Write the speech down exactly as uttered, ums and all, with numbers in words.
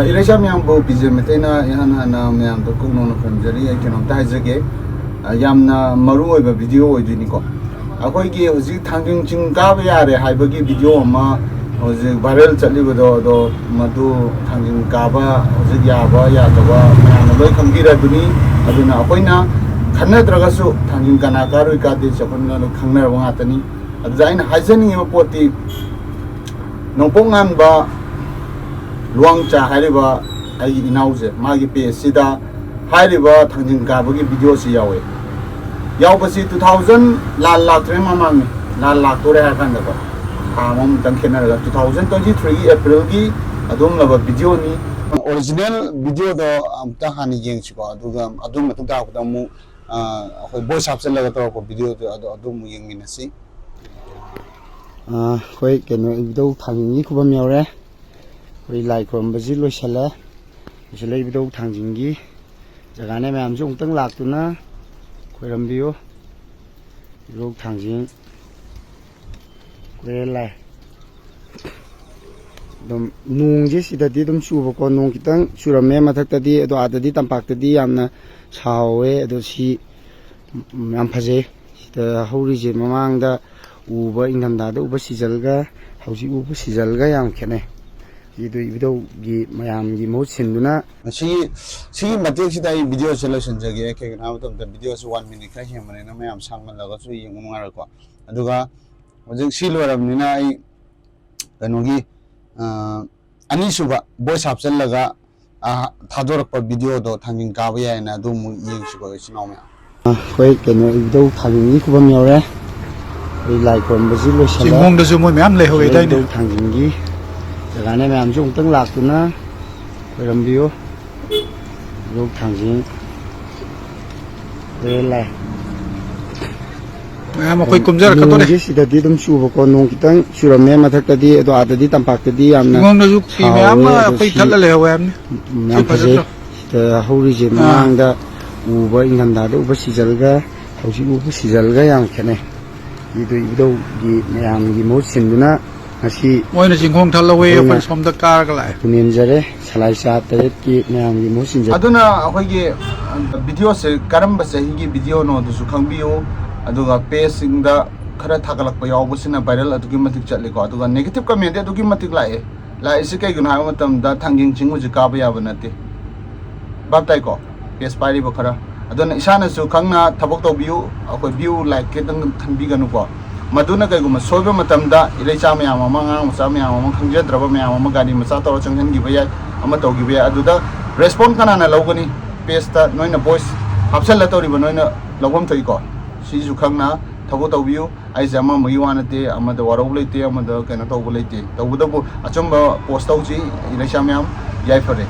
ꯏꯔꯩꯆꯥ ꯃꯌꯥꯝꯕꯨ ꯄꯤꯖ ꯃꯩꯇꯩꯅ ꯏꯍꯥꯟ ꯍꯥꯟꯅ ꯃꯌꯥꯝꯗ ꯀꯣꯛꯅꯧꯅ ꯈꯨꯔꯨꯝꯖꯔꯤ꯫ ꯑꯩ ꯀꯩꯅꯣꯝꯇ ꯍꯥꯏꯖꯒꯦ꯫ ꯑ, ꯌꯥꯝꯅ ꯃꯔꯨ ꯑꯣꯏꯕ ꯚꯤꯗꯤꯑꯣ ꯑꯣꯏꯗꯣꯏꯅꯤꯀꯣ꯫ ꯑꯩꯈꯣꯏꯒꯤ ꯍꯧꯖꯤꯛ ꯊꯥꯡꯖꯤꯡ ꯆꯤꯡ ꯀꯥꯕ ꯌꯥꯔꯦ ꯍꯥꯏꯕꯒꯤ ꯚꯤꯗꯤꯑꯣ ꯑꯃ ꯍꯧꯖꯤꯛ ꯚꯥꯏꯔꯦꯜ ꯆꯠꯂꯤꯕꯗꯣ, ꯑꯗꯣ ꯃꯗꯨ ꯊꯥꯡꯖꯤꯡ ꯀꯥꯕ ꯍꯧꯖꯤꯛ ꯌꯥꯕ ꯌꯥꯗꯕ ꯃꯌꯥꯝꯅ ꯂꯣꯏ ꯈꯪꯕꯤꯔꯕꯅꯤ꯫ ꯑꯗꯨꯅ ꯑꯩꯈꯣꯏꯅ ꯈꯟꯅꯗ꯭ꯔꯒꯁꯨ ꯊꯥꯡꯖꯤꯡ ꯀꯅꯥ ꯀꯥꯔꯨꯏ ꯀꯥꯗꯦꯁꯦ ꯑꯩꯈꯣꯏꯅ ꯂꯣꯏ ꯈꯪꯅꯔꯕ ꯉꯥꯛꯇꯅꯤ꯫ ꯑꯗꯨꯗ ꯑꯩꯅ ꯍꯥꯏꯖꯅꯤꯡꯉꯤꯕ ꯄꯣꯠꯇꯤ, ꯅꯣꯡꯄꯣꯛ ꯉꯥꯟꯕ ꯂꯨꯋꯥꯡꯆꯥ ꯍꯥꯏꯔꯤꯕ ꯑꯩꯒꯤ ꯏꯅꯥꯎꯁꯦ, ꯃꯥꯒꯤ ꯄꯦꯖꯁꯤꯗ ꯍꯥꯏꯔꯤꯕ ꯊꯥꯡꯖꯤꯡ ꯀꯥꯕꯒꯤ ꯚꯤꯗꯤꯑꯣꯁꯤ ꯌꯥꯎꯋꯦ꯫ ꯌꯥꯎꯕꯁꯤ two thousand ꯂꯥꯟ ꯂꯥꯛꯇ꯭ꯔꯦ ꯃꯃꯥꯡꯅꯤ, ꯂꯥꯟ ꯂꯥꯛꯇꯣꯔꯦ ꯍꯥꯏꯔ ꯀꯥꯟꯗꯀꯣ, ꯊꯥ ꯑꯃꯃꯨꯛꯇꯪ ꯈꯦꯠꯅꯔꯒ two thousand twenty threeꯒꯤ Aprilꯒꯤ ꯑꯗꯨꯒꯨꯝꯂꯕ ꯚꯤꯗꯤꯑꯣꯅꯤ꯫ ꯑꯣꯔꯤꯖꯤꯅꯦꯜ ꯚꯤꯗꯤꯑꯣꯗꯣ ꯑꯃꯨꯛꯇ ꯍꯥꯟꯅ ꯌꯦꯡꯁꯤꯀꯣ, ꯑꯗꯨꯒ ꯑꯗꯨ ꯃꯇꯨꯡ ꯇꯥꯔꯛꯄꯗ ꯑꯃꯨꯛ, ꯑ, ꯑꯩꯈꯣꯏ ꯚꯣꯏꯁ ꯍꯥꯞꯆꯤꯜꯂꯒ ꯇꯧꯔꯛꯄ ꯚꯤꯗꯤꯑꯣꯗꯣ ꯑꯗꯣ ꯑꯗꯨ ꯑꯃꯨꯛ ꯌꯦꯡꯃꯤꯟꯅꯁꯤ꯫ ꯑ, ꯑꯩꯈꯣꯏ ꯀꯩꯅꯣ, ꯏꯕꯨꯙꯧ ꯊꯥꯡꯖꯤꯡꯒꯤ ꯈꯨꯕꯝ ꯌꯧꯔꯦ꯫ ꯑꯩꯈꯣꯏ ꯂꯥꯏ ꯈꯨꯔꯨꯝꯕꯁꯤ ꯂꯣꯏꯁꯤꯜꯂꯦ꯫ ꯂꯣꯏꯁꯤꯜꯂꯦ, ꯏꯕꯨꯙꯧ ꯊꯥꯡꯖꯤꯡꯒꯤ ꯖꯒꯥꯅꯦ꯫ ꯃꯌꯥꯝꯁꯨ ꯑꯃꯨꯛꯇꯪ ꯂꯥꯛꯇꯨꯅ ꯈꯣꯏꯔꯝꯕꯤꯌꯨ꯫ ꯏꯕꯨꯙꯧ ꯊꯥꯡꯖꯤꯡ ꯀꯣꯏꯔꯦꯜ ꯂꯥꯏ꯫ ꯑꯗꯨꯝ ꯅꯣꯡꯁꯦ ꯁꯤꯗꯗꯤ ꯑꯗꯨꯝ ꯆꯨꯕꯀꯣ, ꯅꯣꯡ ꯈꯤꯇꯪ ꯆꯨꯔꯝꯃꯦ ꯃꯊꯛꯇꯗꯤ, ꯑꯗꯣ ꯑꯥꯗꯗꯤ ꯇꯝꯄꯥꯛꯇꯗꯤ ꯌꯥꯝꯅ ꯁꯥꯍꯧꯋꯦ꯫ ꯑꯗꯣ ꯁꯤ ꯌꯥꯝ ꯐꯖꯩ꯫ ꯁꯤꯗ ꯍꯧꯔꯤꯁꯦ ꯃꯃꯥꯡꯗ ꯎꯕ, ꯏꯪꯊꯝꯊꯥꯗ ꯎꯕ ꯁꯤꯖꯜꯒ ꯍꯧꯖꯤꯛ ꯎꯕ ꯁꯤꯖꯜꯒ ꯌꯥꯝ ꯈꯦꯠꯅꯩ꯫ ꯁꯤꯗ ꯏꯕꯨꯙꯧꯒꯤ ꯃꯌꯥꯝꯒꯤ ꯃꯍꯨꯠ ꯁꯤꯟꯗꯨꯅ ꯁꯤꯒꯤ, ꯁꯤꯒꯤ ꯃꯇꯦꯛꯁꯤꯗ ꯑꯩ ꯚꯤꯗꯤꯑꯣꯁꯦ ꯂꯣꯏꯁꯤꯟꯖꯒꯦ꯫ ꯀꯩꯒꯤꯅꯣ ꯍꯥꯏꯕ ꯃꯇꯝꯗ ꯚꯤꯗꯤꯑꯣꯁꯦ one minute ꯈꯔ ꯍꯦꯟꯕꯅꯤꯅ ꯃꯌꯥꯝ ꯁꯥꯡꯃꯜꯂꯒꯁꯨ ꯌꯦꯡꯕ ꯅꯨꯡꯉꯥꯏꯔꯣꯏꯀꯣ꯫ ꯑꯗꯨꯒ ꯍꯧꯖꯤꯛ ꯁꯤ ꯂꯣꯏꯔꯕꯅꯤꯅ ꯑꯩ ꯀꯩꯅꯣꯒꯤ, ꯑ, ꯑꯅꯤꯁꯨꯕ ꯚꯣꯏꯁ ꯍꯥꯞꯆꯜꯂꯒ, ꯑ, ꯊꯥꯗꯣꯔꯛꯄ ꯚꯤꯗꯤꯑꯣꯗꯣ ꯊꯥꯡꯖꯤꯡ ꯀꯥꯕ ꯌꯥꯏꯅ ꯑꯗꯨ ꯑꯃꯨꯛ ꯌꯦꯡꯁꯤꯀꯣ, ꯏꯆꯤꯟ ꯏꯅꯥꯎ ꯃꯌꯥꯝ꯫ ꯑꯩꯈꯣꯏ ꯀꯩꯅꯣ, ꯏꯕꯨꯙꯧ ꯊꯥꯡꯖꯤꯡꯒꯤ ꯈꯨꯕꯝ ꯌꯧꯔꯦ꯫ ꯑꯩꯈꯣꯏ ꯂꯥꯏ ꯈꯨꯔꯨꯝꯕꯁꯤ ꯂꯣꯏꯁꯤꯜꯂꯦ꯫ ꯆꯤꯡꯈꯣꯡꯗꯁꯨ ꯃꯣꯏ ꯃꯌꯥꯝ ꯂꯩꯍꯧꯋꯦꯗꯥꯏꯅꯦ? ꯏꯕꯨꯙꯧ ꯊꯥꯡꯖꯤꯡꯒꯤ ꯖꯒꯥꯅꯦ꯫ ꯃꯌꯥꯝꯁꯨ ꯑꯃꯨꯛꯇꯪ ꯂꯥꯛꯇꯨꯅ ꯈꯣꯏꯔꯝꯕꯤꯌꯨ꯫ ꯏꯕꯨꯙꯧ ꯊꯥꯡꯖꯤꯡ ꯀꯣꯏꯔꯦꯜ ꯂꯥꯏ꯫ ꯃꯌꯥꯝ ꯑꯩꯈꯣꯏ ꯀꯨꯝꯖꯔꯛꯀꯗꯧꯔꯦ꯫ ꯅꯣꯡꯁꯦ ꯁꯤꯗꯗꯤ ꯑꯗꯨꯝ ꯆꯨꯕꯀꯣ, ꯅꯣꯡ ꯈꯤꯇꯪ ꯆꯨꯔꯝꯃꯦ ꯃꯊꯛꯇꯗꯤ, ꯑꯗꯣ ꯑꯥꯗꯗꯤ ꯇꯝꯄꯥꯛꯇꯗꯤ ꯌꯥꯝꯅ ꯆꯤꯡꯈꯣꯡꯗꯁꯨ ꯐꯤ ꯁꯥꯍꯧꯋꯦ꯫ ꯃꯌꯥꯝ ꯑꯃ ꯑꯗꯣ ꯑꯩꯈꯣꯏ ꯁꯤ ꯊꯠꯂ ꯂꯩꯍꯧꯋꯦ ꯍꯥꯏꯕꯅꯤ꯫ ꯌꯥꯝ ꯁꯤ ꯐꯖꯩ꯫ ꯐꯖꯗ꯭ꯔꯣ? ꯁꯤꯗ ꯍꯧꯔꯤꯁꯦ ꯑꯥ꯫ ꯃꯃꯥꯡꯗ ꯎꯕ, ꯏꯪꯊꯝꯊꯥꯗ ꯎꯕ ꯁꯤꯖꯜꯒ ꯍꯧꯖꯤꯛ ꯎꯕ ꯁꯤꯖꯜꯒ ꯌꯥꯝ ꯈꯦꯠꯅꯩ꯫ ꯁꯤꯗ ꯏꯕꯨꯙꯧꯒꯤ ꯃꯌꯥꯝꯒꯤ ꯃꯍꯨꯠ ꯁꯤꯟꯗꯨꯅ ꯉꯁꯤ ꯃꯣꯏꯅ ꯆꯤꯡꯈꯣꯡ ꯊꯜꯍꯧꯋꯦ, ꯑꯩꯅ ꯑꯩꯈꯣꯏꯅ ꯁꯣꯝꯗ ꯀꯥꯔꯒ ꯂꯥꯛꯑꯦ꯫ ꯄꯨꯅꯦꯟꯖꯔꯦ, ꯁꯂꯥꯏ ꯆꯥ ꯇꯔꯦꯠꯀꯤ ꯃꯌꯥꯝꯒꯤ ꯃꯍꯨꯠ ꯁꯤꯟꯖꯔꯦ꯫ ꯑꯗꯨꯅ ꯑꯩꯈꯣꯏꯒꯤ ꯚꯤꯗꯤꯑꯣꯁꯦ ꯀꯔꯝꯕ ꯆꯍꯤꯒꯤ ꯚꯤꯗꯤꯑꯣꯅꯣ ꯑꯗꯨꯁꯨ ꯈꯪꯕꯤꯌꯨ꯫ ꯑꯗꯨꯒ ꯄꯦꯖꯁꯤꯡꯗ ꯈꯔ ꯊꯥꯒꯠꯂꯛꯄ ꯌꯥꯎꯕꯁꯤꯅ ꯚꯥꯏꯔꯦꯜ ꯑꯗꯨꯛꯀꯤ ꯃꯇꯤꯛ ꯆꯠꯂꯤꯀꯣ꯫ ꯑꯗꯨꯒ ꯅꯦꯒꯦꯇꯤꯞ ꯀꯃꯦꯟꯗꯤ ꯑꯗꯨꯛꯀꯤ ꯃꯇꯤꯛ ꯂꯥꯛꯑꯦ꯫ ꯂꯥꯛꯏꯁꯤ ꯀꯩꯒꯤꯅꯣ ꯍꯥꯏꯕ ꯃꯇꯝꯗ ꯊꯥꯡꯖꯤꯡ ꯆꯤꯡ ꯍꯧꯖꯤꯛ ꯀꯥꯕ ꯌꯥꯕ ꯅꯠꯇꯦ꯫ ꯚꯥꯞ ꯇꯥꯏꯀꯣ? ꯄꯦꯖ ꯄꯥꯏꯔꯤꯕ ꯈꯔ꯫ ꯑꯗꯨꯅ ꯏꯁꯥꯅꯁꯨ ꯈꯪꯅ ꯊꯕꯛ ꯇꯧꯕꯤꯌꯨ꯫ ꯑꯩꯈꯣꯏ ꯚ꯭ꯌꯨ ꯂꯥꯏꯛ ꯈꯤꯇꯪ ꯈꯟꯕꯤꯒꯅꯨꯀꯣ꯫ ꯃꯗꯨꯅ ꯀꯩꯒꯨꯝꯕ ꯁꯣꯏꯕ ꯃꯇꯝꯗ ꯏꯔꯩꯆꯥ ꯃꯌꯥꯝ ꯑꯃ, ꯑꯉꯥꯡ ꯃꯆꯥ ꯃꯌꯥꯝ ꯑꯃ, ꯈꯪꯖꯗ꯭ꯔꯕ ꯃꯌꯥꯝ ꯑꯃ ꯒꯥꯔꯤ ꯃꯆꯥ ꯇꯧꯔ ꯆꯪꯍꯟꯈꯤꯕ ꯌꯥꯏ, ꯑꯃ ꯇꯧꯈꯤꯕ ꯌꯥꯏ꯫ ꯑꯗꯨꯗ ꯔꯦꯁꯄꯣꯟ ꯀꯅꯥꯅ ꯂꯧꯒꯅꯤ? ꯄꯦꯖꯇ ꯅꯣꯏꯅ ꯚꯣꯏꯁ ꯍꯥꯞꯆꯜꯂ ꯇꯧꯔꯤꯕ ꯅꯣꯏꯅ ꯂꯧꯐꯝ ꯊꯣꯛꯏꯀꯣ꯫ ꯁꯤꯁꯨ ꯈꯪꯅ ꯊꯕꯛ ꯇꯧꯕꯤꯌꯨ꯫ ꯑꯩꯁꯦ ꯑꯃ ꯑꯃꯒꯤ ꯋꯥ ꯅꯠꯇꯦ, ꯑꯃꯗ ꯋꯥꯔꯧꯕ ꯂꯩꯇꯦ, ꯑꯃꯗ ꯀꯩꯅꯣ ꯇꯧꯕ ꯂꯩꯇꯦ꯫ ꯇꯧꯕꯇꯕꯨ ꯑꯆꯨꯝꯕ ꯄꯣꯁ ꯇꯧꯁꯤ꯫ ꯏꯔꯩꯆꯥ ꯃꯌꯥꯝ, ꯌꯥꯏꯐꯔꯦ꯫